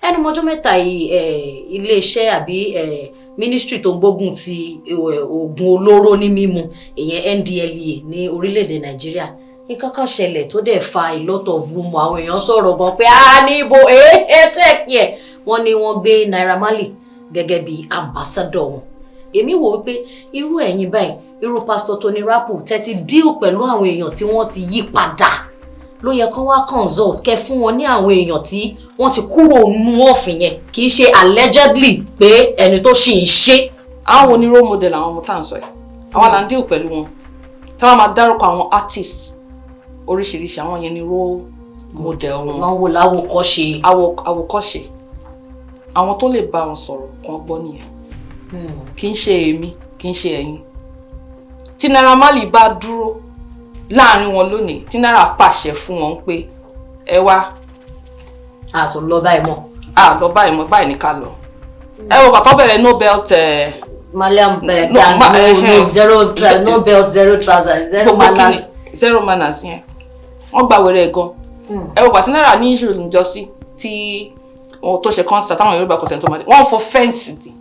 Ẹnu mọ́jọ́ mẹ́ta yìí, iléeṣẹ́ àbí ministry tó ń gbógun ti oògùn olóró ní mímu, ìyẹn NDLEA ní orílẹ̀-èdè Nàìjíríà, nǹkan kan ṣẹlẹ̀ tó dẹ̀ fa a lot of rumour. Àwọn èèyàn sọ̀rọ̀ gan pé a ní ibo ẹ ṣẹ́ẹ̀kì ẹ̀. Wọ́n ní wọ́n gbé Naira Marley gẹ́gẹ́ bí ambassador wọn. Èmi wò wípé irú ẹ̀yin báyìí, irú Pastor Tony Rapu tẹ́tí deal pẹ̀lú àwọn èèyàn tí wọ́n ti yí padà, ló yẹ kán wá consult kẹ́ fún wọn ní àwọn èèyàn tí wọ́n ti kúrò nínú ọ̀fìn yẹn, kì í ṣe allegedly pé ẹni tó ṣì ń ṣe. Àwọn oní role model, àwọn ọmọ tá à ń sọ yìí, àwọn là ń deal pẹ̀lú wọn, táwọn máa dárúkọ àwọn artist oríṣiríṣi, àwọn yẹn ni role model wọn. Wọ́n wò láwòkọ́ṣe. Àwòkọ́ṣe, àwọn tó lè bá wọn sọ̀rọ̀ kan gbọ́ nìyẹn. Kì í ṣe èmi, kì í ṣe ẹ̀yin. Tí Naira Marley bá dúró láàrin wọn lónìí, tí Naira pàṣẹ fún wọn pé ẹ wá, A tún lọ báyìí mọ́. A lọ báyìí mọ́, báyìí ní ká lọ. Ẹ wo bàtọ́ bẹ̀rẹ̀ no belt Malian No, gang, no, no, zero no belt, zero trousers, zero gbogbo kíni manners. Zero manners yẹn, wọ́n gba wẹrẹ gan. Ẹ wo bàtí Naira ní issue níjọ́sí tí wọn tó ṣe concert, táwọn Yorùbá kò sẹ́ni tó máa dé, wọ́n fọ fence dì,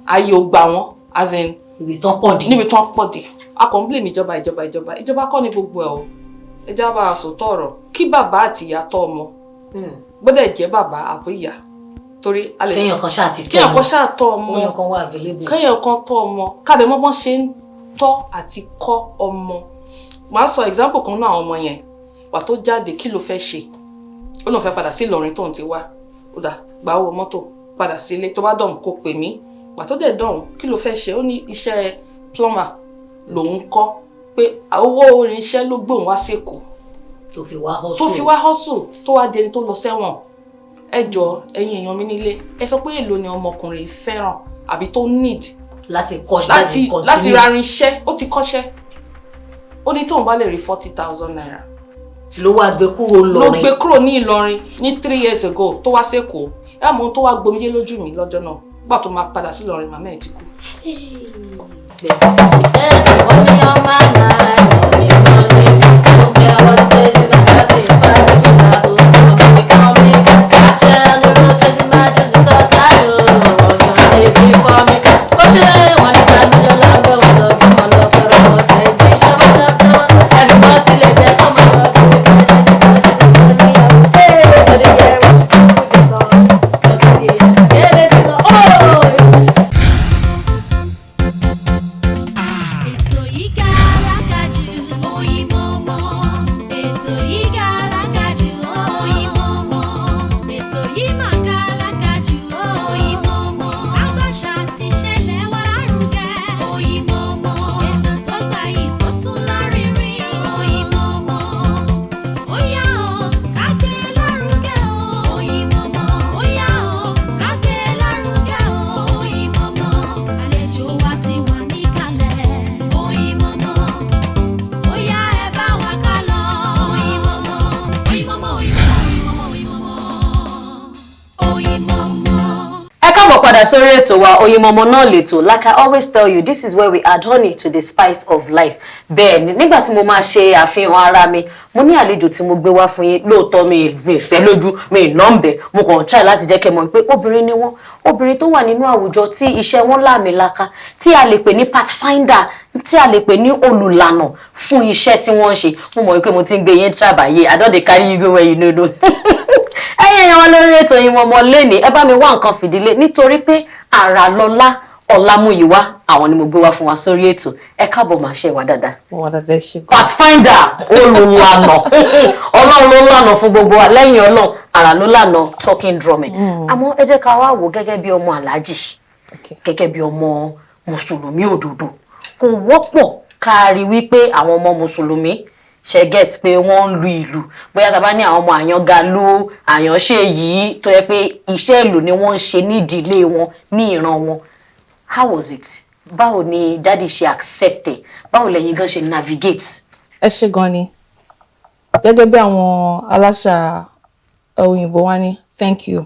ayé ò gbà wọ́n, as in Ibi tán pọ̀ dé. Níbi tán pọ̀ dé. A kàn ń blame ìjọba, ìjọba, ìjọba. Ìjọba kọ́ ni gbogbo ẹ̀ o. Ẹ jẹ́ bá a sòótọ́ ọ̀rọ̀, kí bàbá àti ìyá tọ́ ọmọ, gbọ́dọ̀ jẹ́ bàbá àbí ìyá, torí a lè Kéèyàn kan ṣáà ti tọ́ kéèyàn ọmọ. Kan ṣáà tọ́ ọmọ. Kéèyàn kan wà available. Kéèyàn kan tọ́ ọmọ, káde mọ́ bọ́n ṣe ń tọ́ àti kọ́ ọmọ. Màá sọ example kan náà. Àwọn ọmọ yẹn wà tó jáde, kí ló fẹ́ ṣe? Ó lóun fẹ́ padà sí Ìlọrin tóun ti wá. Ó dà, gba owó mọ́tò, padà sílé, tó bá dọ̀hún kó pè mí. Wà tó dẹ̀ dọ̀hún, kí ló fẹ́ ṣe? Ó ní iṣẹ́ plumber lòun kọ́, pé owó irinṣẹ́ ló gbóun wá sékòó tó fi wá hustle. Tó fi wá hustle, tó wá di ẹni tó lọ sẹ́wọ̀n. Ẹ jọ, ẹ̀yin èèyàn mi nílé, ẹ sọ pé èlò ni ọmọkùnrin fẹ́ràn àbí tó need láti kọ́ láti continue. Láti ra irinṣẹ́. Ó ti kọ́ṣẹ́, ó ní tóun bá lè rí ₦40,000 Ló wá gbé kúrò ló lọrin. Gbé kúrò ní Ìlọrin ní 3 years ago tó wá sékòó. Ẹ àmọ́ tó wá gbomijé lójú mi lọ́jọ́ náà, gbà tó máa padà sí Ìlọrin, màmá ẹ̀ ti kú. Wọ́n ní ọmọ náà ní money, don't care what it is, I got it, fight it, I chasing my dreams because I know you're for me. Ó ṣe wọ́n ní ká mi lọ́la gbé wọn lọ bí wọn lọ fẹ́ràn ọ̀tẹ̀ ìṣẹ́ wọn lọ fẹ́ wọn ẹ̀mí wọn tilẹ̀ jẹ́ kó máa lọ bí wọn. Ètò yìí ga alágàjù, Oyinmomo. Ètò yìí ga alágàjù, Oyinmomo. Ètò yìí mà ga alágàjù, Oyinmomo. Àbàṣà ti ṣẹlẹ̀ wá lárugẹ, Oyinmomo. Ètò tó gbayì tó tún lárinrin, Oyinmomo. Ó yá o, ká gbé lárugẹ o, Oyinmomo. Ó yá o, ká gbé lárugẹ o, Oyinmomo. Àlejò wa ti wà níkàlẹ̀, Oyinmomo. Ó yá, ẹ bá wa ká lọ, Oyinmomo. Oyinmomo, Oyinmomo, Oyinmomo, Oyinmomo. Ẹ káàbọ̀ padà sórí ètò wa Oyinmomo náà lètò. Like I always tell you, this is where we add honey to the spice of life. Bẹ́ẹ̀ ni, nígbà tí mo máa ṣe àfihàn ara mi, mo ní àlejò tí mo gbé wá fún yín. Lóòótọ́, mi ìfẹ́ lójú mi nọ́ǹbẹ̀, mo kàn try láti jẹ́ kẹ́ mọ̀ pé obìnrin ni wọ́n, obìnrin tó wà nínú àwùjọ tí iṣẹ́ wọn láàmìlaka, tí a lè pè ní pathfinder, tí a lè pè ní olùlànà fún iṣẹ́ tí wọ́n ń ṣe. Mo mọ̀ wípé mo ti ń gbé yín trabaye. I don dey carry you go where you no know. Ẹ̀yin èèyàn wa lórí ètò Oyinmomo lẹ́ni, ẹ bá mi wá nǹkan fìdílé, nítorí pé Àràlọ́lá Ọlámúyíwá, àwọn ni mo gbé wá fún wa sórí ètò. Ẹ káàbọ̀, máa ṣe wá dáadáa. Wọn dáadáa, ṣe gan. Pathfinder, olùlànà, Ọlọ́run ló lànà fún gbogbo wa. Lẹ́yìn Ọlọ́run, àrà ló lànà talking drumming. Àmọ́ ẹ jẹ́ ká wá wò gẹ́gẹ́ bí ọmọ aláàjì, gẹ́gẹ́ bí ọmọ mùsùlùmí òdodo. Kò wọ́pọ̀ ká rí wípé àwọn ọmọ mùsùlùmí ṣe get pé wọ́n ń lu ìlù. Bóyá tá a bá ní àwọn ọmọ àyàngalú, àyànṣe yìí tó yẹ pé iṣẹ́ ìlù ni wọ́n ń ṣe nídìílé wọn, ní ìran wọn. How was it? Báwo ni daddy ṣe accept ẹ? Báwo lẹ̀yin gan ṣe navigate? Ẹ ṣe gan ni. Gẹ́gẹ́ bí àwọn aláṣà òyìnbó wa ní, thank you.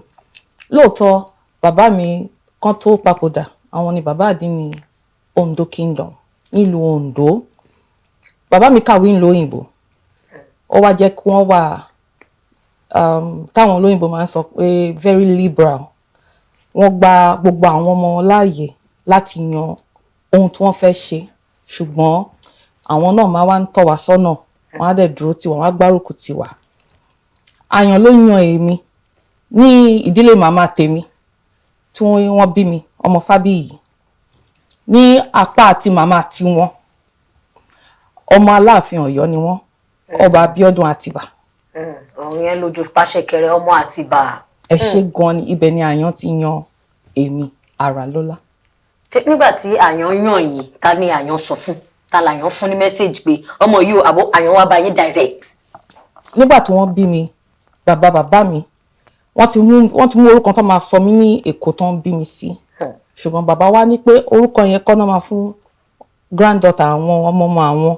Lóòótọ́, bàbá mi kan tó papòdà, àwọn ni bàbá àdínní Ondo Kingdom nílùú Ondo. Bàbá mi kàwé nílùú òyìnbó, ó wá jẹ́ kí wọ́n wà táwọn olóyìnbó máa ń sọ pé very liberal. Wọ́n gba gbogbo àwọn ọmọ wọn láàyè láti yan ohun tí wọ́n fẹ́ ṣe, ṣùgbọ́n àwọn náà máa wá ń tọ́ wa sọ́nà, wọ́n á dẹ̀ dúró tì wá, wọ́n á gbárùkù tì wá. Àyàn ló yan èmi ní ìdílé màmá tèmi tí wọ́n bí mi, ọmọ Fábíyì, ní apá àti màmá tiwọn, ọmọ Aláàfin Ọ̀yọ́ ni wọ́n, Ọba Abíọ́dún Àtìbà. Ọ̀run yẹn lójú pàṣẹkẹrẹ ọmọ Àtìbà. Ẹ ṣé gan ni. Ibẹ̀ ni àyàn ti yan èmi, Àràlọ́lá. Nígbà tí àyàn yàn yín, ta ni àyàn sọ fún? Ta làyàn fún ní message pé ọmọ yìí o, àbò àyàn wá bá yín direct? Nígbà tí wọ́n bí mi, bàbá bàbá mi, wọ́n ti mú orúkọ tó máa sọ mí ní Èkó tó ń bí mi sí, ṣùgbọ́n bàbá wa ní pé orúkọ yẹn kọ́ náà máa fún granddaughter àwọn, ọmọ ọmọ àwọn,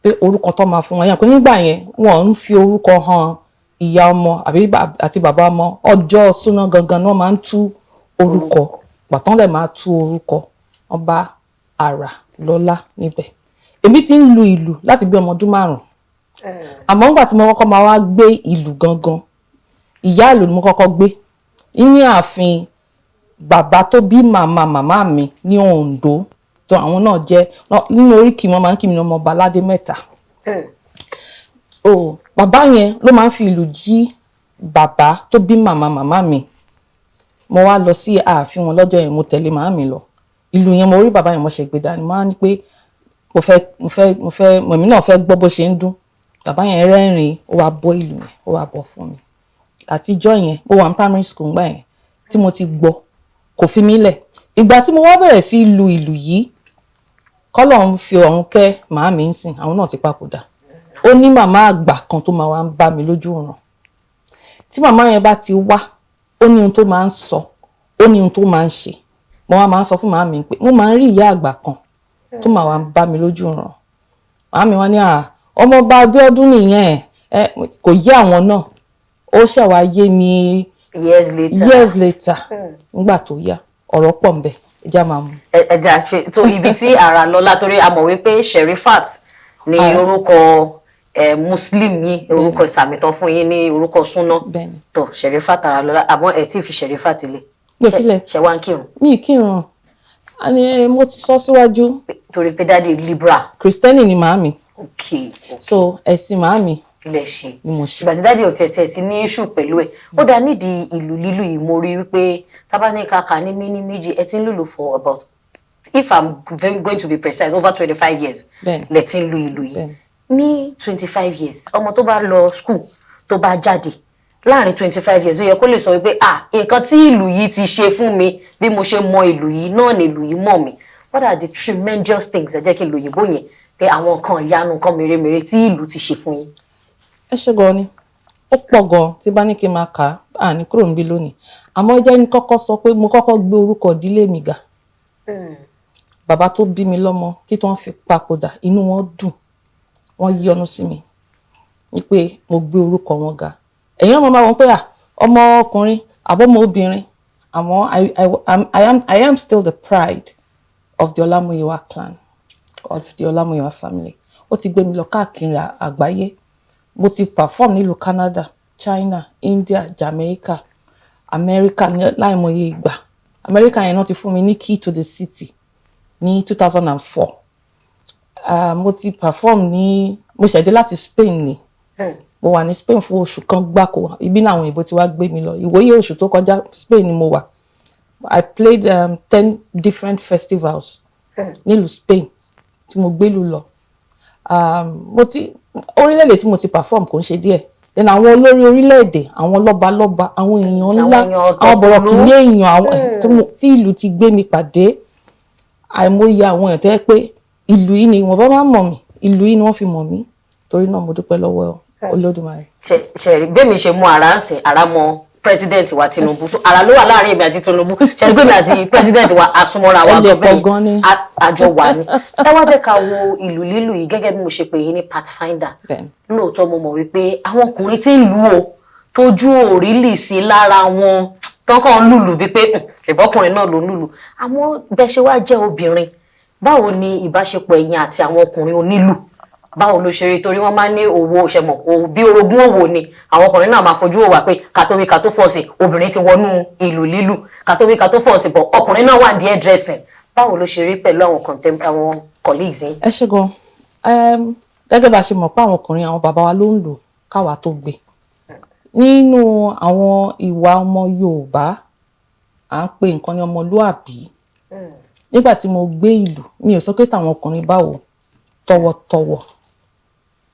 pé orúkọ tó máa fún wọn yẹn, pé nígbà yẹn wọ́n ń fi orúkọ hàn ìyá ọmọ àbí àti bàbá ọmọ. Ọjọ́ súná gangan náà máa ń tú orúkọ. Pàtán lẹ̀ máa tú orúkọ, wọ́n bá Àràlọ́lá níbẹ̀. Èmi ti ń lu ìlù láti bí ọmọ ọdún 5, àmọ́ nígbà tí mo kọ́kọ́ máa wá gbé ìlù gangan, ìyá ìlù ni mo kọ́kọ́ gbé ní ààfin bàbá tó bí màmá màmá mi ní Oǹdó, tó àwọn náà jẹ́ nínú oríkì wọn máa ń kí mi ní ọmọ ọba aládé mẹ́ta. O bàbá yẹn ló máa ń fi ìlù jí bàbá tó bí màmá màmá mi. Mo wá lọ sí ààfin wọn lọ́jọ́ yẹn, mo tẹ̀lé màmá mi lọ. Ìlù yẹn, mo rí bàbá yẹn, mo ṣe gbé dání, mo á ní pé mo fẹ́ mọ̀mí náà fẹ́ gbọ́ bó ṣe ń dún. Bàbá yẹn rẹ́rìn-ín, ó wá bọ́ ìlù yẹn, ó wá bọ́ fún mi. Àtijọ́ yẹn, mo wà ní primary school ńgbà yẹn tí mo ti gbọ́, kò fi mí lẹ̀. Ìgbà tí mo wá bẹ̀rẹ̀ sí lu ìlù yìí, kọ́lọ̀ ń fi ọ̀run kẹ́ màámi ń sìn, àwọn náà ti papòdà. Ó ní màmá àgbà kan tó máa wá ń bá mi lójú ọ̀ràn. Tí màmá yẹn bá ti wá, ó ní ohun tó máa ń sọ, ó ní ohun tó máa ń ṣe. Mo wá máa ń sọ fún màámi pé mo máa ń rí ìyá àgbà kan tó máa wá ń bá mi lójú ọ̀ràn. Màámi wá ní, "À, ọmọọba Abíọ́dún nìyẹn." Ẹ kò yé àwọn náà, ó ṣàwá yé mi years later. Years later, nígbà tó yá, ọ̀rọ̀ pọ̀ ń bẹ, ẹ já máa mú. Ẹ jà ṣe tó ibi tí Àràlọ́lá, torí a mọ̀ wípé Sherifat ní orúkọ Muslim yín, orúkọ ìsàmìtàn fún yín ní orúkọ súná. Bẹ́ẹ̀ni. Tó Sherifat Àràlọ́lá, àmọ́ ẹ tí ì fi Sherifat lé. Mi ò filẹ̀. Ṣe wá ń kírun? Mi ì kírun àní ẹ, mo ti sọ síwájú. Torí pé daddy liberal. Kristẹni ni màámi. Ok. So ẹ̀sìn màámi ilẹ̀ ṣe ni mo ṣe. Ìgbà tí daddy ò tẹ̀ ti ní issue pẹ̀lú ẹ̀, ó dá nídìí ìlú lílù yìí. Mo rí wípé tábánikàkà ní mí ní méjì, ẹ ti ń lùlù for about, if I'm going to be precise, over 25 years. Bẹ́ẹ̀ni. Lẹ ti ń lu ìlù yìí. Bẹ́ẹ̀ni. Ní 25 years, ọmọ tó bá lọ school, tó bá jáde láàrin 25 years, ó yẹ kó lè sọ wípé, "Ah, nǹkan tí ìlù yìí ti ṣe fún mi, bí mo ṣe mọ ìlù yìí náà ni ìlù yìí mọ̀ mí." What are the tremendous things, ẹ jẹ́ kí n lo òyìnbó yẹn, pé àwọn nǹkan ìyanu, nǹkan mèremère tí ìlù ti ṣe fún yín? Ẹ ṣe gan ni, ó pọ̀ gan. Tí bá ní kí n máa kà á, à ní kúrò níbí lónìí. Àmọ́ jẹ́ ní kọ́kọ́ sọ pé mo kọ́kọ́ gbé orúkọ ìdílé mi ga. Bàbá tó bí mi lọ́mọ, tí wọ́n fi papòdà, inú wọn dùn, wọ́n yọ́nú sí mi ní pé mo gbé orúkọ wọn ga. Ẹ̀yin ọmọ máa wọ́n pé à ọmọ ọkùnrin àbọ̀mọ obìnrin, àmọ́ I am still the pride of the Ọlámúyíwá clan, of the Ọlámúyíwá family. Ó ti gbé mi lọ káàkiri àgbáyé. Mo ti perform nílùú Canada, China, India, Jamaica, America ní láìmọye ìgbà. America yẹn náà ti fún mi ní key to the city ní 2004. Mo ti perform ní, mo ṣẹ̀dé láti Spain ni. Mo wà ní Spain fún oṣù kan gbáko. Ibi náà àwọn òyìnbó ti wá gbé mi lọ. Ìwòye oṣù tó kọjá, Spain ni mo wà. I played 10 different festivals nílùú Spain tí mo gbélú lọ. Mo ti orílẹ̀-èdè tí mo ti perform kò ń ṣe díẹ̀. Then àwọn olórí orílẹ̀-èdè, àwọn lọ́balọ́ba, àwọn èèyàn ńlá, àwọn èèyàn àwọn bọ̀rọ̀kìnní ọ̀tọ̀kùlú. èèyàn, àwọn tí ìlú ti gbé mi pàdé, àìmọye àwọn èèyàn tó yẹ pé ìlú yìí ni wọ́n bá máa mọ̀ mí, ìlú yìí ni wọ́n fi mọ̀ mí. Torí náà, mo dúpẹ́ lọ́wọ́ Olódùmarè. Ṣe ṣe gbẹ̀mí ṣe mú ara ń sìn ara mọ president wa Tinubu. So ara ló wà láàrin èmi àti Tinubu. Ṣe gbẹ̀mí àti president wa àsomọ́ra wa? Ẹ lè gan bẹ́ẹ̀. pọ̀ gan ni. Àjọ wà ní. Ẹ wá jẹ́ ká wo ìlú lílù yìí gẹ́gẹ́ bí mo ṣe pè yín ní pathfinder. Bẹ́ẹ̀ni. Lóòótọ́, mo mọ̀ wípé àwọn ọkùnrin tí ń lù ó tójú òrílì sí lára wọn tán kàn ń lùlù bíi pé ìbọ́kùnrin náà ló ń lùlù." Àmọ́ bẹ́ẹ̀ ṣe wá jẹ́ obìnrin, báwo ni ìbáṣepọ̀ ẹ̀yin àti àwọn ọkùnrin onílù? Báwo ló ṣe rí? Torí wọ́n máa ń ní òwò ṣẹmọ̀ bí orogún òwò ni. Àwọn ọkùnrin náà máa fojú wò wá pé ká tó wí ká tó fọ̀ sí, obìnrin ti wọnú ìlú lílù. Ká tó wí ká tó fọ̀ sí bọ̀, ọkùnrin náà wà ní hairdressing. Báwo ló ṣe rí pẹ̀lú àwọn colleagues yín? Ẹ ṣé gan. Gẹ́gẹ́ bá a ṣe mọ̀ pé àwọn ọkùnrin, àwọn bàbá wa ló ń lò káwa tó gbé nínú àwọn ìwà ọmọ Yorùbá, à ń pè nǹkan ní ọmọlúàbí. Nígbà tí mo gbé ìlú, mi ò sọ pé tàwọn ọkùnrin báwo, tọ̀wọ̀tọ̀wọ̀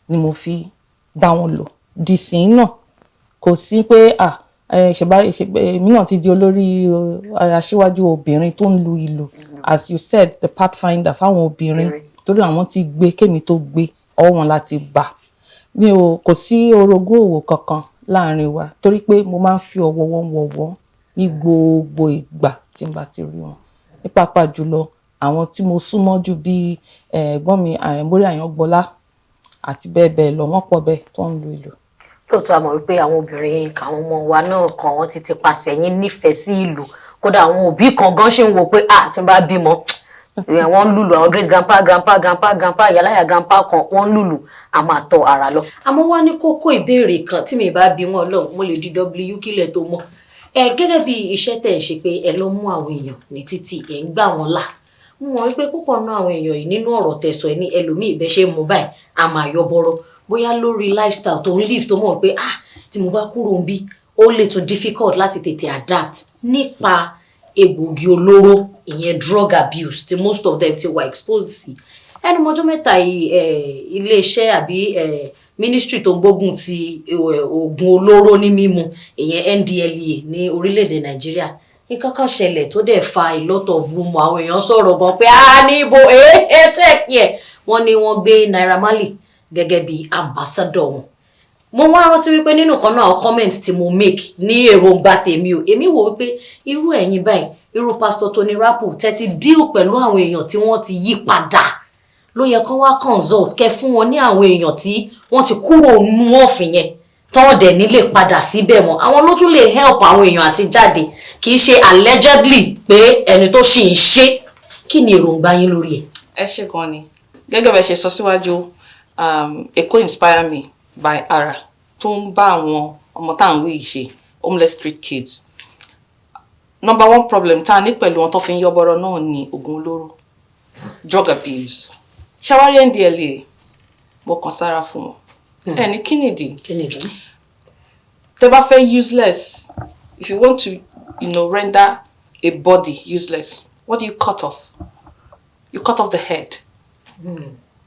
ni mo fi bá wọn lò. Dìsín náà kò sí pé à ṣèbá èmi náà ti di olórí, aṣíwájú obìnrin tó ń lu ìlù, as you said, the pathfinder fáwọn obìnrin, torí àwọn ti gbé kémi tó gbé, ọwọ́ wọn láti bà. Mi ò kò sí orogún òwò kankan láàrin wa, torí pé mo máa ń fi ọwọ́ wọn wọ̀ wọ́n ní gbogbo ìgbà tí n bá ti rí wọn, ní pàápàá jùlọ àwọn tí mo súnmọ́ jù bíi ẹ̀gbọ́n mi Mórí Àyàngbọ́lá àti bẹ́ẹ̀ bẹ́ẹ̀ lọ. Wọ́n pọ̀ bẹ́ẹ̀ tó ń lu ìlù. Lóòótọ́, a mọ̀ wípé àwọn obìnrin, àwọn ọmọ wa náà kan, wọ́n ti pasẹ̀ yín nífẹ̀ẹ́ sí ìlù. Kódà àwọn òbí kan gan ṣì ń wò pé, ah, tí n bá bímọ, wọ́n ń lùlù, àwọn great grandpa, grandpa, grandpa, grandpa, ìyáláyà grandpa kan, wọ́n ń lùlù, a máa tọ ara lọ. Àmọ́ wá ní kókó ìbéèrè kan tí mi bá bí wọn lọ, mo lè di w kílẹ̀ tó mọ́ ẹ. Gẹ́gẹ́ bí iṣẹ́ tẹ̀ ń ṣe, pé ẹ lọ mú àwọn èèyàn ní títì, ẹ̀ ń gbà wọ́n là, mo mọ̀ wípé púpọ̀ náà àwọn èèyàn yìí, nínú ọ̀rọ̀ tẹ̀sọ̀ ẹ ní ẹlòmíì bẹ́ ṣe mú báyìí, a máa yọ bọ́rọ́, bóyá lórí lifestyle tó ń live, tó mọ̀ pé, ah, tí mo bá kúrò ń bí, ó lè tún difficult láti tètè adapt nípa egbògi olóró, ìyẹn drug abuse tí most of them ti wà exposed sí. Ẹnu mọ́jọ́ mẹ́ta yìí, iléeṣẹ́ àbí ministry tó ń gbógun ti oògùn olóró ní mímu, ìyẹn NDLEA ní orílẹ̀-èdè Nàìjíríà, nǹkan kan ṣẹlẹ̀ tó dẹ̀ fa a lot of rumour. Àwọn èèyàn sọ̀rọ̀ gan pé a ní ibo ẹ ẹ check ẹ̀. Wọ́n ní wọ́n gbé Naira Marley gẹ́gẹ́ bí ambassador wọn. Mo wá rántí wípé nínú kan náà, comment tí mo make ní èròǹgbà tèmi o, èmi wò wípé irú ẹ̀yin báyìí, irú Pastor Tony Rapu tẹ́tí deal pẹ̀lú àwọn èèyàn tí wọ́n ti yí padà, ló yẹ kán wá consult kẹ́ fún wọn ní àwọn èèyàn tí wọ́n ti kúrò nú ọ̀fìn yẹn, tọ́wọ́n dẹ̀ nílé padà síbẹ̀ mọ́. Àwọn ló tún lè help àwọn èèyàn àti jáde, kì í ṣe allegedly pé ẹni tó ṣì ń ṣe. Kí ni èròǹgbà yín lórí ẹ̀? Ẹ ṣé gan ni. Gẹ́gẹ́ bẹ́ẹ̀ ṣe sọ síwájú, Èkó Inspire Me by Ara tó ń bá àwọn ọmọ tá à ń wí yìí ṣe, homeless street kids, number one problem tá a ní pẹ̀lú wọn tó fi ń yọ́bọ̀rọ̀ náà ní oògùn olóró, drug abuse. Ṣàwárí NDLEA, mo kàn sára fún wọn. Ẹ ní kí nìdí? Kí nìdí? Tẹ́ bá fẹ́ useless, if you want to render a body useless, what do you cut off? You cut off the head.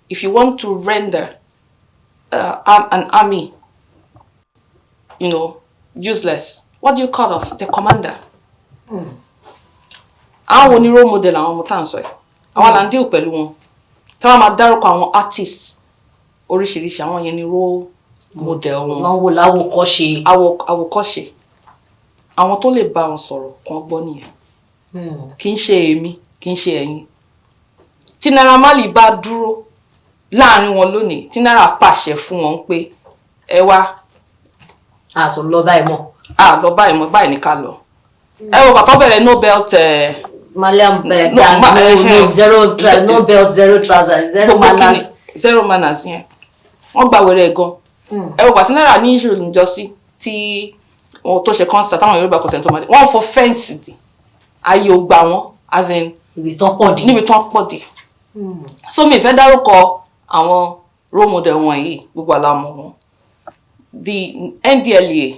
If you want to render an army useless, what do you cut off? The commander. Àwọn ní role model àwọn ọmọ tá à ń sọ yìí, àwọn là ń deal pẹ̀lú wọn. Tí wọ́n máa dárúkọ àwọn artists oríṣiríṣi, àwọn yẹn ní role model wọn. Wọ́n wò láwòkọ́ṣe. Àwòkọ́ṣe. Àwọn tó lè bá wọn sọ̀rọ̀ kan gbọ́ nìyẹn. Kì í ṣe èmi, kì í ṣe ẹ̀yin. Tí Naira Marley bá dúró láàrin wọn lónìí, tí Naira pàṣẹ fún wọn pé ẹ wá, àtún lọ báyìí mọ́. À lọ báyìí mọ́, báyìí ní ká lọ. Ẹ wo bàtọ́ bẹ̀rẹ̀ no belt Malian No, gang, no, no, zero no belt, zero trousers, zero gbogbo kíni manners. Zero manners yẹn, wọ́n gba wẹ̀rẹ̀ gan. Ẹ wo bàtí Naira ní issue níjọ́sí tí wọn tó ṣe concert, táwọn Yorùbá kò sẹ́ni tó máa dé, wọ́n fọ fence dì, ayé ò gbà wọ́n, as in ibi tán pọ̀ dé. Níbi tán pọ̀ dé. So mi fẹ́ dárúkọ àwọn role model wọn yìí, gbogbo àlámọ̀ wọn. The NDLEA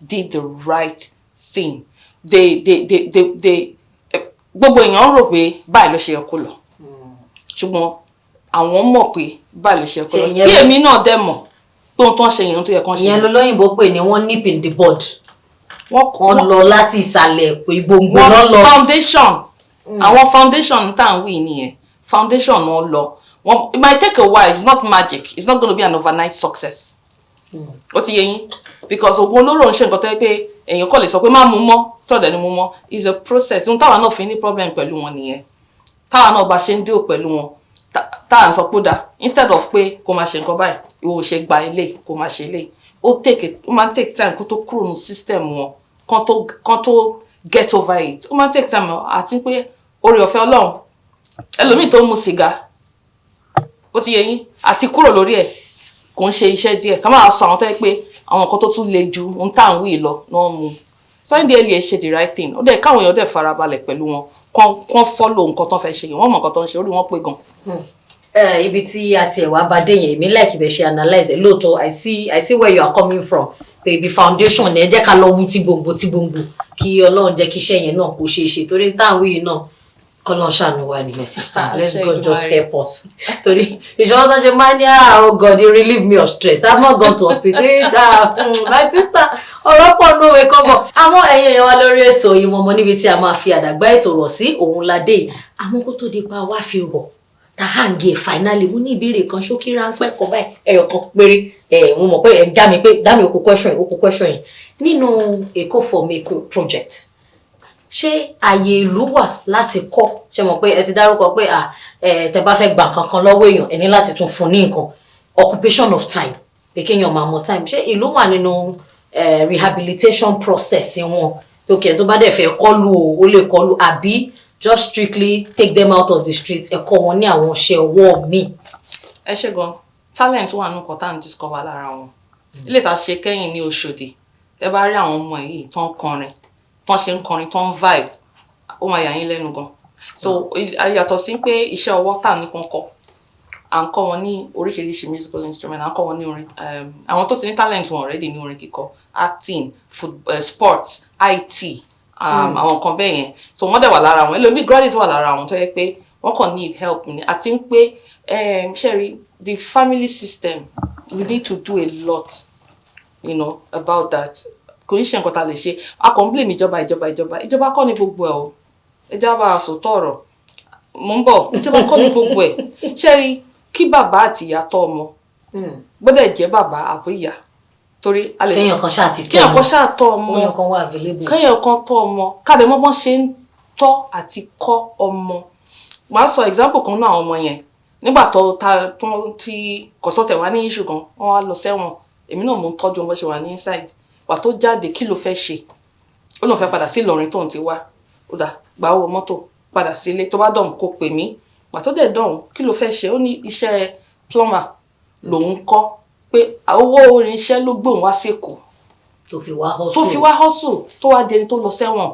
did the right thing. They gbogbo èèyàn rò pé báyìí ló ṣe yẹ kó lọ, ṣùgbọ́n àwọn mọ̀ pé báyìí ló ṣe yẹ kó lọ. Ṣe ìyẹn tí èmi náà dẹ̀ mọ̀ pé ohun tó ń ṣe yẹn, ohun tó yẹ kán ṣe. Ìyẹn lolóyìnbó pè ní wọ́n nip in the bud. Wọ́n Wọ́n lọ láti ìsàlẹ̀ pé gbòǹgbò wọ́n lọ́ lọ. Foundation, àwọn foundation tá à ń wí nìyẹn. Foundation wọn lọ wọn. It might take a while. It's not magic. It's not gonna be an overnight success. Ó ti yé yín, because oògùn olóró ń ṣe nǹkan tó yẹ pé èèyàn kò lè sọ pé má mú mọ́ tọ́ọ̀dẹ̀ ni mú mọ́. It's a process. Ohun táwa náà fi ní problem pẹ̀lú wọn nìyẹn. Táwa náà bá ṣe ń deal pẹ̀lú wọn, tá à ń sọ pé ó dáa, instead of pé kó máa ṣe nǹkan báyìí, ìwọ ò ṣe gba ilé kó máa ṣe ilé. Ó máa ń take time kó tó kúrò ní system wọn, kán tó get over it. Ó máa ń take time. Àti pé oore ọ̀fẹ́ Ọlọ́run, ẹlòmíì tó ń mu sìgá, Ó ti yé yín, àti kúrò lórí ẹ̀ kò ń ṣe iṣẹ́ díẹ̀. Ká máa sọ àwọn tó yẹ pé àwọn nǹkan tó tún le ju ohun tá à ń wí lọ náà mú. So NDLEA ṣe the right thing. Ó dẹ̀ káwọn èèyàn dẹ̀ farabalẹ̀ pẹ̀lú wọn, kán follow nǹkan tó fẹ́ ṣe yẹn. Wọ́n mọ̀ nǹkan tó ń ṣe, orí wọn pé gan. Ibi tí a tiẹ̀ wá bá dé yẹn, èmi like ibẹ̀ ṣe analyse ẹ̀ lóòótọ́. I see where you are coming from, pé ibi foundation ẹ jẹ́ ká lọ wú tí gbòǹgbò tí gbòǹgbò, kí Ọlọ́run jẹ́ kí iṣẹ́ yẹn náà kó ṣeé ṣe, torí táwọn yìí náà, kọ́lọ́n ṣàánú wa ni. My sister, let's God just help us, torí ìṣòro tó ṣe máa ní, "Ah, oh God, you relieve me of stress. I've not gone to hospital." Ah, my sister, ọ̀rọ̀ pọ̀ ní òwe kọ́bọ̀. Àmọ́ ẹ̀yin èèyàn wa lórí ètò Oyinmomo, níbi tí a máa fi àdàgbà ètò rọ̀ sí òun ládé yìí. Àmọ́ kó tó di pa wá fi rọ̀ tá à ń gé, finally, mo ní ìbéèrè kan ṣókí ráńpẹ́ kan báyìí, ẹyọ kan péré. Ẹ mo mọ̀ pé ẹ já mi pé dá mi okò question yìí, okò question yìí. Nínú Èkó for Me project, ṣé àyè ìlú wà láti kọ́? Ṣe mọ̀ pé ẹ ti dárúkọ pé à ẹ tẹ bá fẹ́ gbà kankan lọ́wọ́ èèyàn, ẹ ní láti tún fún ní nǹkan, occupation of time, pé kéèyàn máa mọ time. Ṣé ìlú wà nínú rehabilitation process wọn tó kẹ́ tó bá dẹ̀ fẹ́ kọ́lu o, ó lè kọ́lu, àbí just strictly take them out of the street, ẹ kọ́ wọn ní àwọn iṣẹ́ ọwọ́ míì? Ẹ ṣe gan. Talent wà nínú nǹkan tá à ń discover lára wọn. Ilé ìta ṣe kẹ́yìn ní Òṣòdì, tẹ́ bá rí àwọn ọmọ yìí tó ń kọrin, tó ń ṣe ń kọrin, tó ń vibe, ó máa yà yín lẹ́nu gan. So yàtọ̀ sí pé iṣẹ́ ọwọ́ tà ní kan kọ́, à ń kọ́ wọn ní oríṣiríṣi musical instrument, à ń kọ́ wọn ní orin, àwọn tó ti ní talent wọn already ní orin kíkọ, acting, foot, sports, IT, àwọn nǹkan bẹ́ẹ̀ yẹn. So wọ́n dẹ̀ wà lára wọn, ẹlòmíì graduate wà lára wọn tó yẹ pé wọ́n kàn need help ni. Àti ń pé ṣẹ́rí, the family system, we need to do a lot about that. Kò ń ṣe nǹkan tá a lè ṣe. A kàn ń blame ìjọba, ìjọba, ìjọba. Ìjọba kọ́ ni gbogbo ẹ̀ o. Ẹ jẹ́ bá a sòótọ́ ọ̀rọ̀. Mò ń bọ̀. Ìjọba kọ́ ni gbogbo ẹ̀. Ṣẹ́rí, kí bàbá àti ìyá tọ́ ọmọ, gbọ́dọ̀ jẹ́ bàbá àbí ìyá, torí a lè Kéèyàn kan ṣáà ti tọ́. Kéèyàn kan ṣáà tọ́ ọmọ. Kéèyàn kan wà available. Kéèyàn kan tọ́ ọmọ, káàdé mọ́ bọ́n ṣe ń tọ́ àti kọ́ ọmọ. Màá sọ example kan náà. Àwọn ọmọ yẹn, nígbà tó ta tó tí kọ̀sọ́tẹ̀ wá ní issue kan, wọ́n wá lọ sẹ́wọ̀n. Èmi náà mò ń tọ́jú wọn bó ṣe wà ní inside. Wà tó jáde, kí ló fẹ́ ṣe? Ó lóun fẹ́ padà sí Ìlọrin tóun ti wá. Ó dà, gba owó mọ́tò, padà sílé. Tó bá dọ̀hún, kó pè mí. Gbà tó dẹ̀ dọ̀hún, kí ló fẹ́ ṣe? Ó ní iṣẹ́ plumber lòun kọ́, pé owó irinṣẹ́ ló gbóun wá sÉkòó tó fi wá hustle. Tó fi wá hustle, tó wá di ẹni tó lọ sẹ́wọ̀n.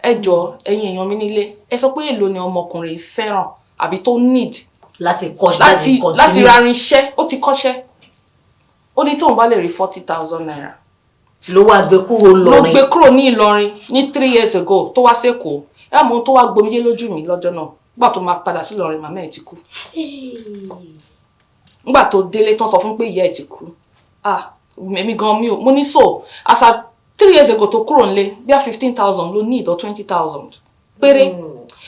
Ẹ jọ, ẹ̀yin èèyàn mi nílé, ẹ sọ pé èlò ni ọmọkùnrin yìí fẹ́ràn àbí tó need láti kọ́, láti continue. Láti ra irinṣẹ́? Ó ti kọ́ṣẹ́. Ó ní tóun bá lè rí ₦40,000 Ló wá gbé kúrò ló lọrin. Gbé kúrò ní Ìlọrin ní 3 years ago tó wá sÉkòó. Ẹ mọ ohun tó wá gbomijé lójú mi lọ́jọ́ náà, nígbà tó máa padà sí Ìlọrin, màmá ẹ̀ ti kú. Nígbà tó délé tán, sọ fún pé ìyá ẹ̀ ti kú. Ah, èmi gan mi ò mo ní. So as at 3 years ago tó kúrò nílé, bí i 15,000 ló ní ìdọ́, 20,000 péré.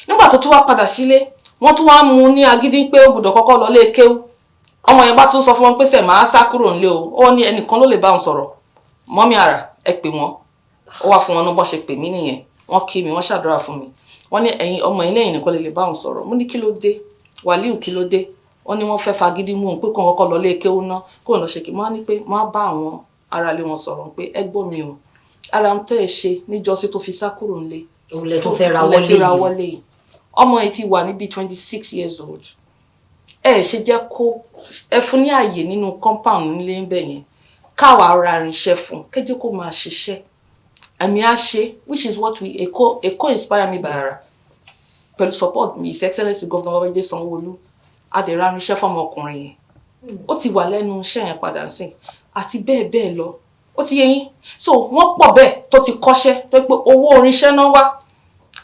Nígbà tó tún wá padà sílé, wọ́n tún wá mú un ní agídí pé ó gbọ́dọ̀ kọ́kọ́ lọ lé kéwú. Ọmọ yẹn bá tún sọ fún wọn pé sẹ̀ máa sá kúrò nílé o. Ó ní ẹnìkan ló lè bá òun sọ̀rọ̀, mọ́mí àrà, ẹ pè wọ́n. Ó wá fún wọn ní bọ́ ṣe pè mí nìyẹn. Wọ́n kí mi, wọ́n ṣàdúrà fún mi. Wọ́n ní ẹ̀yin ọmọ yìí lẹ́yìn nìkan lè bá òun sọ̀rọ̀. Mo ní, "Kí ló dé, Wàlíù? Kí ló dé?" Wọ́n ní wọ́n fẹ́ fagídí mú òun pé kóun kọ́kọ́ lọ lé kéwú ná, kóun lọ ṣe kí. Wọ́n á ní pé wọ́n á bá àwọn aráalé wọn sọ̀rọ̀ pé ẹ gbọ́ mi o, ara ń tẹ́ ẹ ṣe níjọ́sí tó fi sá kúrò nílé Òun lẹ tún fẹ́ ra lẹ ti wọlé ra yìí. wọlé yìí. Ọmọ yìí ti wà níbi 26 years old. Ẹ ṣe jẹ́ kó ẹ fún ní àyè nínú compound nílé ń bẹ̀ yẹn, káwa ra irinṣẹ́ fún, kẹ́jẹ́ kó máa ṣiṣẹ́ àmì á ṣe, which is what we Èkó Èkó Inspire Me by Ara pẹ̀lú support mi, His Excellency Governor Babájídé Sanwó-Olú. A dẹ̀ ra irinṣẹ́ fún ọmọkùnrin yẹn, ó ti wà lẹ́nu iṣẹ́ yẹn padà sí, àti bẹ́ẹ̀ bẹ́ẹ̀ lọ. Ó ti yé yín. So wọ́n pọ̀ bẹ́ẹ̀ tó ti kọ́ṣẹ́, tó pé owó irinṣẹ́ náà wá,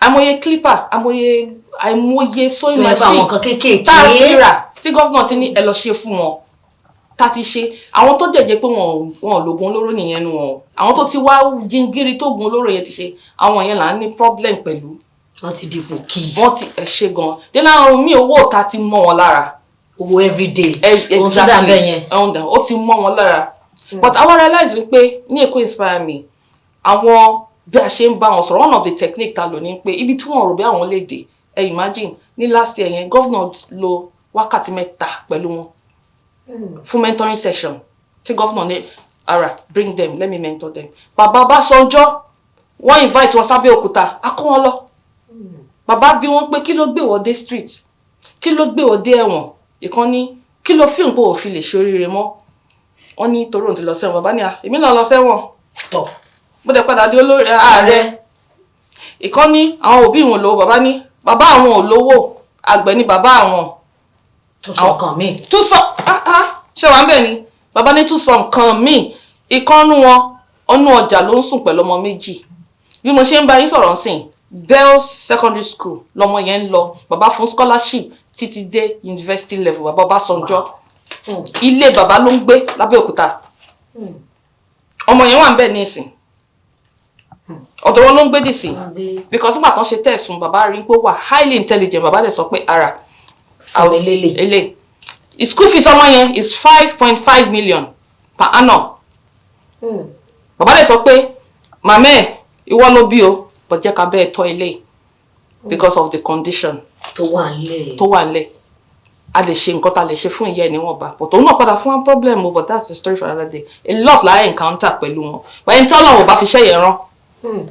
àmọye clipper, àmọye àìmọye sewing Tó yẹ pé àwọn machine nǹkan kéékèèké tá a ti rà, tí governor ti ní ẹ lọ ṣe fún wọn, tá a ti ṣe. Àwọn tó jẹ̀jẹ̀ pé wọn ò lògùn olóró nìyẹn nu wọn o. Àwọn tó ti wá jingiri tó gun olóró yẹn ti ṣe, àwọn yẹn là ń ní problem pẹ̀lú. Wọ́n ti dipò kì í. Wọ́n ti ẹ̀ ṣe gan dé náà, mi owó òta ti mọ́ wọn lára. Owó everyday ohun tó dà bẹ́ẹ̀ yẹn. Exactly, ó ti mọ́ wọn lára. But àwa realize wípé ní Èkó Inspire Me, àwọn bí a ṣe ń bá wọn sọ̀rọ̀, one of the technique ta lò ní pé ibi tí wọ́n rò bí àwọn lè dé. Ẹ imagine, ní last year yẹn, governor lò wákàtí 3 pẹ̀lú wọn fún mentoring session, tí governor ní, "Ara, bring them, let me mentor them." Bàbá Ọbásanjọ́, wọ́n invite wọn sábẹ́ Òkúta, a kó wọn lọ. Bàbá bí wọ́n pé, "Kí ló gbé wọ́n dé street? Kí ló gbé wọ́n dé ẹ̀wọ̀n?" Ìkan ní Kí ló fi ń pò òfin lè ṣe oríire mọ́? Wọ́n ní torí òun ti lọ sẹ́wọ̀n. Bàbá ní, "À, èmi náà lọ sẹ́wọ̀n, Tọ̀. Mo dẹ̀ padà di olórí ààrẹ." Ìkan ní àwọn òbí òun lówó. Bàbá ní bàbá àwọn ò lówó, àgbẹ̀ ni bàbá àwọn. Tún sọ kan míì. Tún sọ, ah ah, ṣé wàá ń bẹ̀ ni? Bàbá ní tún sọ nǹkan míì. Ìkànnú wọn, ọnú ọjà ló ń sùn pẹ̀lú ọmọ méjì. Bí mo ṣe ń bá yín sọ̀rọ̀ ńsìn, Bells Secondary School lọmọ yẹn ń lọ. Bàbá fún scholarship títí dé university level. Bàbá Ọbásanjọ́, ilé bàbá ló ń gbé lábẹ́òkúta. Ọmọ yẹn wà ń bẹ̀ nísìn, ọ̀dọ̀ wọn ló ń gbé dìsìn, because nígbà tán ṣe tẹ̀sùn, bàbá rí pé ó wà highly intelligent. Bàbá dẹ̀ sọ pé ara Fún mi lélẹ̀. Ele school fees ọmọ yẹn is 5.5 million per annum. Bàbá dẹ̀ sọ pé, "Màmá ẹ̀, ìwọ ló bí o, but jẹ́ ká bẹ́ẹ̀ tọ́ ilé because of the condition tó wà nílẹ̀. Tó wà nílẹ̀. A lè ṣe nǹkan tá a lè ṣe fún ìyá ẹ̀ níwọ̀nba." But òun náà padà fún wa problem o, but that's the story for another day. A lot la encounter pẹ̀lú wọn, but ẹni tí Ọlọ́run ò bá fi ṣẹ́ yẹn rán,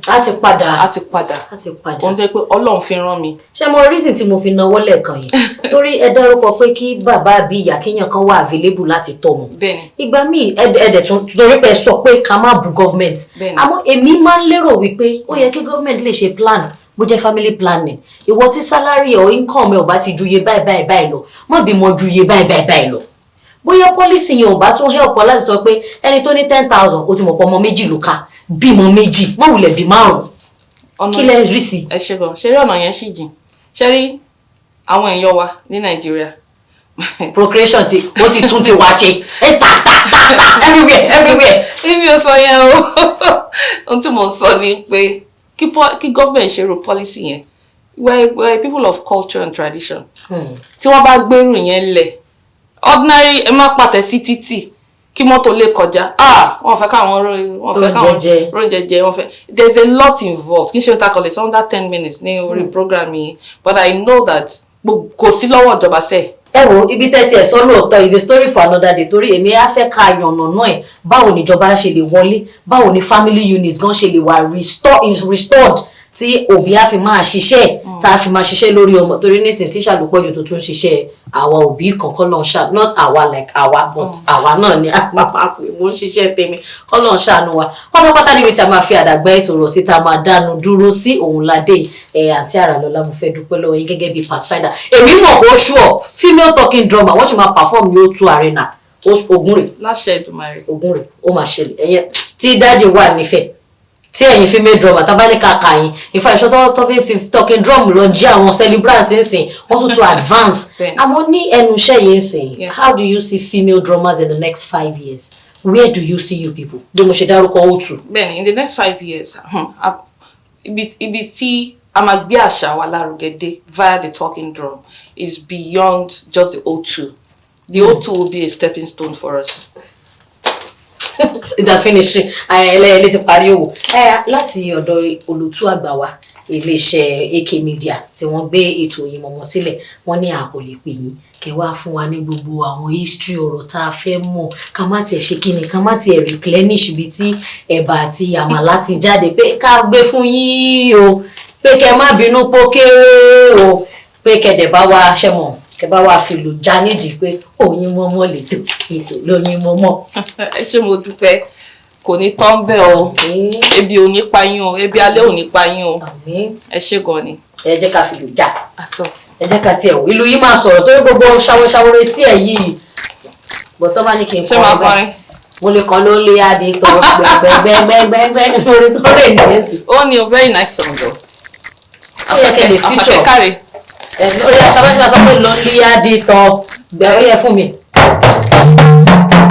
Á ti padà. Á ti padà. Á ti padà. Òun jẹ́ pé Ọlọ́run fi rán mi. Ṣé mo reason tí mo fi náwó lẹ́ẹ̀kan yẹn, torí ẹ dárúkọ pé kí bàbá àbí ìyá kéèyàn kan wà available láti tọ́ wọn. Bẹ́ẹ̀ni. Ìgbà míì ẹdẹ tún torí pé ẹ sọ pé ká má bu government. Àmọ́ èmi máa ń lérò wípé ó yẹ kí government lè ṣe plan, bó jẹ́ family planning. Ìwọ tí salary or income ẹ ò bá ti ju iye báyìí báyìí báyìí lọ, má bímọ ju iye báyìí báyìí báyìí lọ. Bóyá policy yẹn ò bá tún help ọ láti sọ pé ẹni tó ní 10,000, ó ti mọ̀ pé ọmọ méjì ló ká, bímọ méjì, má wulẹ̀ bí márùn-ún. Ọ̀nà Kí lẹ rí sí? Ẹ ṣe gan. Ṣe rí, ọ̀nà yẹn ṣì jìn. Ṣe rí àwọn èèyàn wa ní Nàìjíríà, Procreation ti ó ti tún ti wá ṣe ẹ ta ta ta ta everywhere, everywhere. Èmi ò sọ yẹn o. Ohun tí mo sọ ni pé kí government ṣe ro policy yẹn, we are people of culture and tradition. Tí wọ́n bá gbèrú yẹn lẹ̀, ordinary ẹ má pàtẹ sí títì kí mọ́tò lè kọjá, ah, wọ́n fẹ́ káwọn wọ́n fẹ́ káwọn Róúnjẹ jẹ. Róúnjẹ jẹ, wọ́n fẹ́. There is a lot involved. Kì í ṣe ohun tá a kàn lè sọ under 10 minutes ní orí program yìí, but I know that kò sí lọ́wọ́ ìjọba sẹ́ẹ̀. Ẹ wo ibi tẹ́ tiẹ̀ sọ, lóòótọ́ is a story for another day, torí èmi á fẹ́ ká yànnà náà ẹ̀. Báwo níjọba ṣe lè wọlé? Báwo ni family unit gan ṣe lè wà restore, is restored, tí òbí á fi máa ṣiṣẹ́, tá a fi máa ṣiṣẹ́ lórí ọmọ? Torí nísìnyí, tíṣà ló pọ̀jù tó tún ṣiṣẹ́ àwa òbí kankan lọ́n ṣá, not àwa like àwa, but àwa náà ni àpapọ̀ mo ń ṣiṣẹ́ tèmi kọ́ lọ́n ṣàánú wa pátápátá. Níbi tí a máa fi àdàgbà ètò rọ̀ sí, tá a máa dánu dúró sí òun ládé ẹ̀. Àǹtí Àràlọ́lá, mo fẹ́ dúpẹ́ lọ́wọ́ yín gẹ́gẹ́ bí pathfinder. Èmi mọ̀ pé ó sure, female talking drummer, wọ́n sì máa perform ní O2 Arena. Ogun rè. Láṣẹ Èdùmàrè. Ogun rè, ó máa ṣẹlẹ̀. Ẹ̀yẹ tí dáàdi wà nífẹ̀ẹ́ tí ẹ̀yin female drummer tá bá ní kàkà yín ìfà ìṣọ́ tó fi talking drum lọ jí àwọn celebrant ń sìn, wọ́n tún tún advance. Àmọ́ ní ẹnu iṣẹ́ yìí ń sìn, how do you see female drummers in the next 5 years? Where do you see you people, bí mo ṣe dárúkọ O2? Bẹ́ẹ̀ni, in the next 5 years, ibi tí a máa gbé àṣà wa lárugẹ dé via the talking drum is beyond just the O2. The O2 will be a stepping stone for us. It has finished. Ẹlẹ́yẹlé ti parí òwò ẹ láti ọ̀dọ̀ olùtú àgbà wa, iléeṣẹ́ AK Media tí wọ́n gbé ètò Oyinmomo sílẹ̀. Wọ́n ní a kò lè pè yín kẹ́ wá fún wa ní gbogbo àwọn history ọ̀rọ̀ tá a fẹ́ mọ̀, ká má tiẹ̀ ṣe kíni, ká má tiẹ̀ replenish ibi tí ẹ̀bà àti àmàlà ti jáde, pé ká gbé fún yín o, pé kẹ́ má bínú pó kéré o, pé kẹ́ dẹ̀ bá wa ṣe mọ̀, kẹ́ bá wa fìlù já nídìí pé Oyinmomo lè tó ètò lóyinmomo. Ẹ ṣé, mo dúpẹ́. Kò ní tán bẹ́ẹ̀ o. Ebi ò ní pa yín o, ebi alẹ́ ò ní pa yín o. Àmín. Ẹ ṣé gan ni. Ẹ jẹ́ ká fìlù já. Àtọ. Ẹ jẹ́ ká tiẹ̀ wò, ìlú yìí máa sọ̀rọ̀ torí gbogbo ṣàwọ̀ṣàwọ̀ retí ẹ̀ yìí bọ̀tọ́ bá ní kí n Ṣé kọ́ máa ọ báyìí. kọrin? Mo lè kọ́ ló lé adé tọ́ gbẹgbẹgbẹgbẹgbẹ lórí tó rè ní èsì. Ó ní o, very nice song o. Ó yẹ kẹ́ lè Àṣàkẹ́ feature. káre. Ẹ ó yẹ sábẹ́ sọ pé ló lé adé tọ́ gbẹ, ó yẹ fún mi. Oh!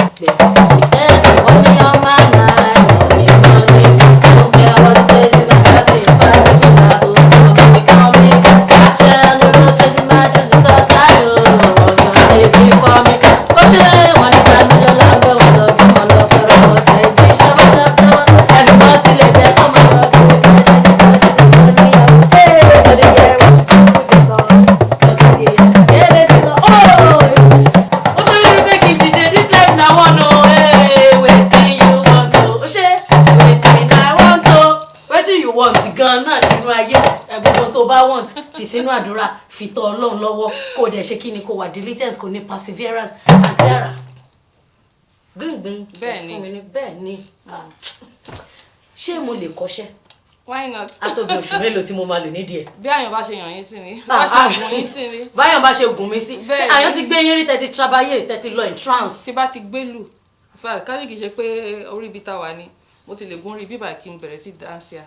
Kí ẹ gbogbo tó bá want, fi sínú àdúrà, fi tọ́ Ọlọ́run lọ́wọ́, kó o dẹ̀ ṣe kí ni, kó wà diligent, kó ní perseverance àti ara gbìngbìn. Bẹ́ẹ̀ ni. Fún mi ní bẹ́ẹ̀ ni. Ah. Ṣé mo lè kọ́ṣẹ́? Why not? Á tó bí oṣù mélòó tí mo máa lò nídìí ẹ̀? Bí àyàn bá ṣe yàn yín sí ni, Ah, bá ṣe ah. gùn yín sí ni. Báyọ̀ bá ṣe gùn mí sí. Bẹ́ẹ̀ ni. Àyàn ti gbé yín rí, tẹ́tí trabayé, tẹ́tí lọ in trance? Tí bá ti gbé lù, in fact, ká ní kì í ṣe pé orí ibi tá a wà ni mo ti lè gún orí bíbà kí n bẹ̀rẹ̀ sí dáńsíà.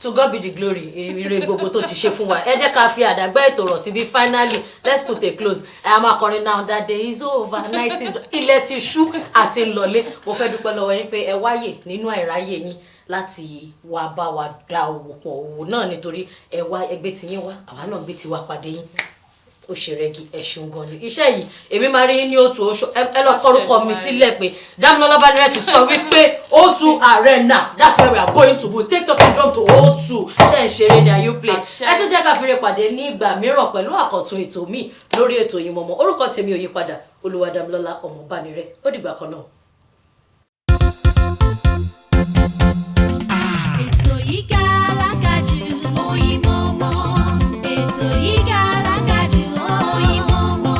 To God be the glory. Ire gbogbo tó ti ṣe fún wa, ẹ jẹ́ ká fi àdàgbà ètò rọ̀ síbí. Finally, let's put a close. Ẹ a máa kọrin, "Now that day is over, night is done." Ilẹ̀ ti ṣú àti lọlé. Mo fẹ́ dúpẹ́ lọ́wọ́ yín pé ẹ wáyè nínú àìráyè yín láti wá bá wa dá òwò pọ̀, òwò náà, nítorí ẹ wá ẹgbẹ́ tiyín wá, àwa náà gbé tiwa pàdé yín, ó ṣe rẹ́gí. Ẹ ṣeun gan ni. Iṣẹ́ yìí, èmi máa rí yín ní òtún oṣù. Ẹ lọ kọrúkọ mi sílẹ̀ pé Dámilọ́lá Bánirẹ̀ ti sọ wípé O2 Arena, that's where we are going to go, take talking drum to O2. Ṣe ń ṣeré ni? Are you play? Àṣẹ. Ẹ tún jẹ́ ká fi pàdé ní ìgbà mìíràn pẹ̀lú àkọ́tún ètò míì lórí ètò Oyinmomo. Orúkọ tèmi ò yí padà, Olúwadámilọ́lá ọmọ Bánirẹ̀. Ó dìgbà kan náà. Ètò yìí ga alágàjù, Oyinmomo. Ètò yìí ga alágàjù, Oyinmomo.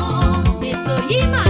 Ètò yìí mà